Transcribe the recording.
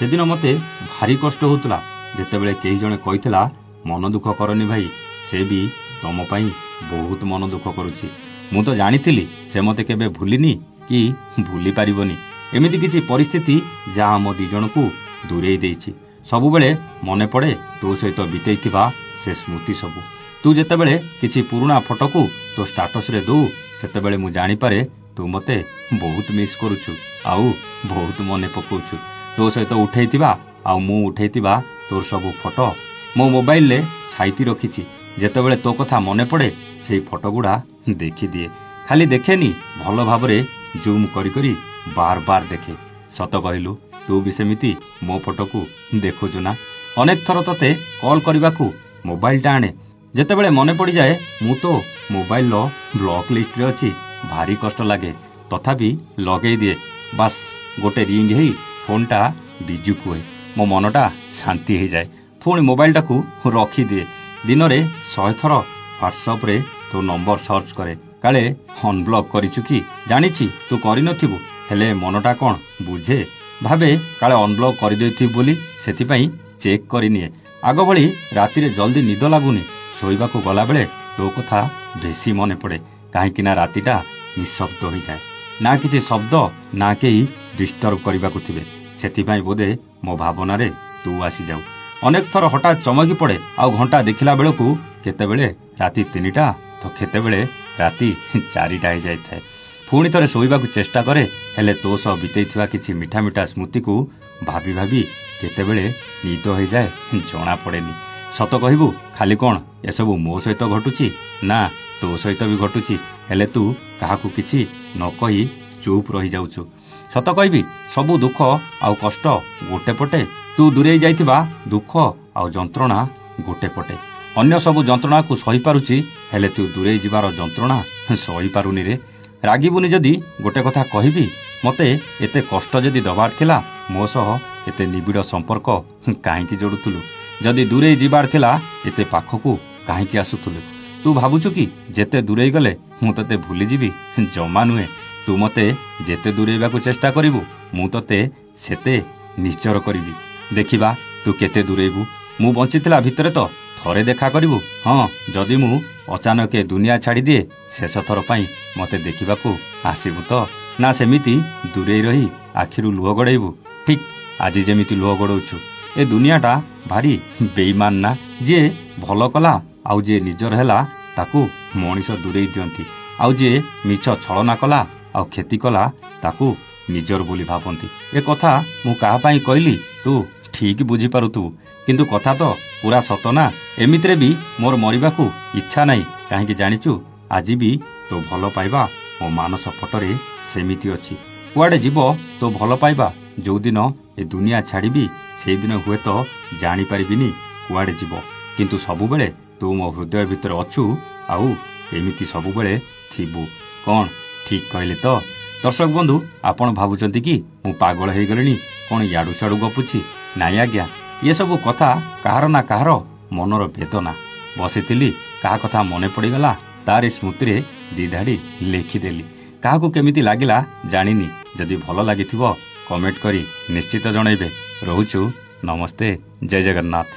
ସେଦିନ ମୋତେ ଭାରି କଷ୍ଟ ହେଉଥିଲା ଯେତେବେଳେ କେହି ଜଣେ କହିଥିଲା, ମନ ଦୁଃଖ କରନି ଭାଇ, ସେ ବି ତମ ପାଇଁ ବହୁତ ମନ ଦୁଃଖ କରୁଛି। ମୁଁ ତ ଜାଣିଥିଲି ସେ ମୋତେ କେବେ ଭୁଲିନି କି ଭୁଲି ପାରିବନି। ଏମିତି କିଛି ପରିସ୍ଥିତି ଯାହା ଆମ ଦି ଜଣକୁ ଦୂରେଇ ଦେଇଛି। ସବୁବେଳେ ମନେ ପଡ଼େ ତୋ ସହିତ ବିତେଇଥିବା ସେ ସ୍ମୃତି ସବୁ। ତୁ ଯେତେବେଳେ କିଛି ପୁରୁଣା ଫଟୋକୁ ତୋ ଷ୍ଟାଟସରେ ଦଉ, ସେତେବେଳେ ମୁଁ ଜାଣିପାରେ ତୁ ମୋତେ ବହୁତ ମିସ୍ କରୁଛୁ ଆଉ ବହୁତ ମନେ ପକଉଛୁ। ତୋ ସହିତ ଉଠେଇଥିବା ଆଉ ମୁଁ ଉଠେଇଥିବା ତୋର ସବୁ ଫଟୋ ମୋ ମୋବାଇଲରେ ସାଇତି ରଖିଛି। ଯେତେବେଳେ ତୋ କଥା ମନେ ପଡ଼େ ସେଇ ଫଟୋଗୁଡ଼ା ଦେଖିଦିଏ। ଖାଲି ଦେଖେନି, ଭଲ ଭାବରେ ଜୁମ୍ କରି କରି ବାର ବାର ଦେଖେ। ସତ କହିଲୁ, ତୁ ବି ସେମିତି ମୋ ଫଟୋକୁ ଦେଖୁଛୁ ନା? ଅନେକ ଥର ତତେ କଲ୍ କରିବାକୁ ମୋବାଇଲଟା ଆଣେ, ଯେତେବେଳେ ମନେ ପଡ଼ିଯାଏ ମୁଁ ତୋ ମୋବାଇଲର ବ୍ଲକ୍ ଲିଷ୍ଟରେ ଅଛି, ଭାରି କଷ୍ଟ ଲାଗେ। ତଥାପି ଲଗେଇ ଦିଏ। ବାସ୍, ଗୋଟେ ରିଙ୍ଗ ହେଇ ଫୋନ୍ଟା ବିଜୁ କୁହେ, ମୋ ମନଟା ଶାନ୍ତି ହେଇଯାଏ। ପୁଣି ମୋବାଇଲଟାକୁ ରଖିଦିଏ। ଦିନରେ 100 ଥର ହ୍ୱାଟ୍ସଆପ୍ରେ ତୋ ନମ୍ବର ସର୍ଚ୍ଚ କରେ, କାଳେ ଅନବ୍ଲକ୍ କରିଛୁ କି। ଜାଣିଛି ତୁ କରିନଥିବୁ, ହେଲେ ମନଟା କ'ଣ ବୁଝେ? ଭାବେ କାଳେ ଅନବ୍ଲକ୍ କରିଦେଇଥିବୁ ବୋଲି, ସେଥିପାଇଁ ଚେକ୍ କରିନିଏ। ଆଗ ଭଳି ରାତିରେ ଜଲ୍ଦି ନିଦ ଲାଗୁନି। ଶୋଇବାକୁ ଗଲାବେଳେ ତୋ କଥା ବେଶୀ ମନେ ପଡ଼େ, କାହିଁକିନା ରାତିଟା ନିଶବ୍ଦ ହୋଇଯାଏ। ନା କିଛି ଶବ୍ଦ, ନା କେହି ଡିଷ୍ଟର୍ବ କରିବାକୁ ଥିବେ। ସେଥିପାଇଁ ବୋଧେ ମୋ ଭାବନାରେ ତୁ ଆସିଯାଉ। ଅନେକ ଥର ହଠାତ୍ ଚମକି ପଡ଼େ, ଆଉ ଘଣ୍ଟା ଦେଖିଲା ବେଳକୁ କେତେବେଳେ ରାତି 3ଟା ତ କେତେବେଳେ ରାତି 4ଟା ହେଇଯାଇଥାଏ। ପୁଣି ଥରେ ଶୋଇବାକୁ ଚେଷ୍ଟା କରେ, ହେଲେ ତୋ ସହ ବିତେଇଥିବା କିଛି ମିଠା ମିଠା ସ୍ମୃତିକୁ ଭାବି ଭାବି କେତେବେଳେ ନିଦ ହେଇଯାଏ ଜଣା ପଡ଼େନି। ସତ କହିବୁ, ଖାଲି କ'ଣ ଏସବୁ ମୋ ସହିତ ଘଟୁଛି? ନା, ତୋ ସହିତ ବି ଘଟୁଛି, ହେଲେ ତୁ କାହାକୁ କିଛି ନ କହି ଚୁପ୍ ରହିଯାଉଛୁ। ସତ କହିବି, ସବୁ ଦୁଃଖ ଆଉ କଷ୍ଟ ଗୋଟେ ପଟେ, ତୁ ଦୂରେଇ ଯାଇଥିବା ଦୁଃଖ ଆଉ ଯନ୍ତ୍ରଣା ଗୋଟେ ପଟେ। ଅନ୍ୟ ସବୁ ଯନ୍ତ୍ରଣାକୁ ସହିପାରୁଛି, ହେଲେ ତୁ ଦୂରେଇ ଯିବାର ଯନ୍ତ୍ରଣା ସହିପାରୁନି ରେ। ରାଗିବୁନି ଯଦି ଗୋଟେ କଥା କହିବି? ମୋତେ ଏତେ କଷ୍ଟ ଯଦି ଦବାର ଥିଲା, ମୋ ସହ ଏତେ ନିବିଡ଼ ସମ୍ପର୍କ କାହିଁକି ଯୋଡ଼ୁଥିଲୁ? ଯଦି ଦୂରେଇ ଯିବାର ଥିଲା, ଏତେ ପାଖକୁ କାହିଁକି ଆସୁଥିଲୁ? ତୁ ଭାବୁଛୁ କି ଯେତେ ଦୂରେଇ ଗଲେ ମୁଁ ତତେ ଭୁଲିଯିବି? ଜମା ନୁହେଁ। ତୁ ମୋତେ ଯେତେ ଦୂରେଇବାକୁ ଚେଷ୍ଟା କରିବୁ, ମୁଁ ତତେ ସେତେ ନିଜର କରିବି। ଦେଖିବା ତୁ କେତେ ଦୂରେଇବୁ। ମୁଁ ବଞ୍ଚିଥିଲା ଭିତରେ ତ ଥରେ ଦେଖା କରିବୁ? ହଁ, ଯଦି ମୁଁ ଅଚାନକ ଏ ଦୁନିଆ ଛାଡ଼ିଦିଏ, ଶେଷ ଥର ପାଇଁ ମୋତେ ଦେଖିବାକୁ ଆସିବୁ ତ, ନା ସେମିତି ଦୂରେଇ ରହି ଆଖିରୁ ଲୁହ ଗଡ଼େଇବୁ, ଠିକ୍ ଆଜି ଯେମିତି ଲୁହ ଗଡ଼ଉଛୁ? ଏ ଦୁନିଆଟା ଭାରି ବେଇମାନ ନା? ଯିଏ ଭଲ କଲା ଆଉ ଯିଏ ନିଜର ହେଲା, ତାକୁ ମଣିଷ ଦୂରେଇ ଦିଅନ୍ତି, ଆଉ ଯିଏ ମିଛ ଛଳନା କଲା ଆଉ କ୍ଷତି କଲା, ତାକୁ ନିଜର ବୋଲି ଭାବନ୍ତି। ଏ କଥା ମୁଁ କାହା ପାଇଁ କହିଲି ତୁ ଠିକ୍ ବୁଝିପାରୁଥିବୁ, କିନ୍ତୁ କଥା ତ ପୁରା ସତ ନା? ଏମିତିରେ ବି ମୋର ମରିବାକୁ ଇଚ୍ଛା ନାହିଁ। କାହିଁକି ଜାଣିଛୁ? ଆଜି ବି ତୋ ଭଲ ପାଇବା ମୋ ମାନସ ଫଟୋରେ ସେମିତି ଅଛି। କୁଆଡ଼େ ଯିବ ତୋ ଭଲ ପାଇବା? ଯୋଉଦିନ ଏ ଦୁନିଆ ଛାଡ଼ିବି, ସେଇଦିନ ହୁଏତ ଜାଣିପାରିବିନି କୁଆଡ଼େ ଯିବ, କିନ୍ତୁ ସବୁବେଳେ ତୁ ମୋ ହୃଦୟ ଭିତରେ ଅଛୁ ଆଉ ଏମିତି ସବୁବେଳେ ଥିବୁ। କ'ଣ ଠିକ୍ କହିଲି ତ? ଦର୍ଶକ ବନ୍ଧୁ, ଆପଣ ଭାବୁଛନ୍ତି କି ମୁଁ ପାଗଳ ହେଇଗଲିଣି, କ'ଣ ୟାଡ଼ୁ ସିଆଡ଼ୁ ଗପୁଛି? ନାଇଁ ଆଜ୍ଞା, ଏସବୁ କଥା କାହାର ନା କାହାର ମନର ବେଦନା। ବସିଥିଲି, କାହା କଥା ମନେ ପଡ଼ିଗଲା, ତାରି ସ୍ମୃତିରେ ଦି ଧାଡ଼ି ଲେଖିଦେଲି। କାହାକୁ କେମିତି ଲାଗିଲା ଜାଣିନି। ଯଦି ଭଲ ଲାଗିଥିବ କମେଣ୍ଟ କରି ନିଶ୍ଚିତ ଜଣାଇବେ। ରହୁଛୁ, ନମସ୍ତେ, ଜୟ ଜଗନ୍ନାଥ।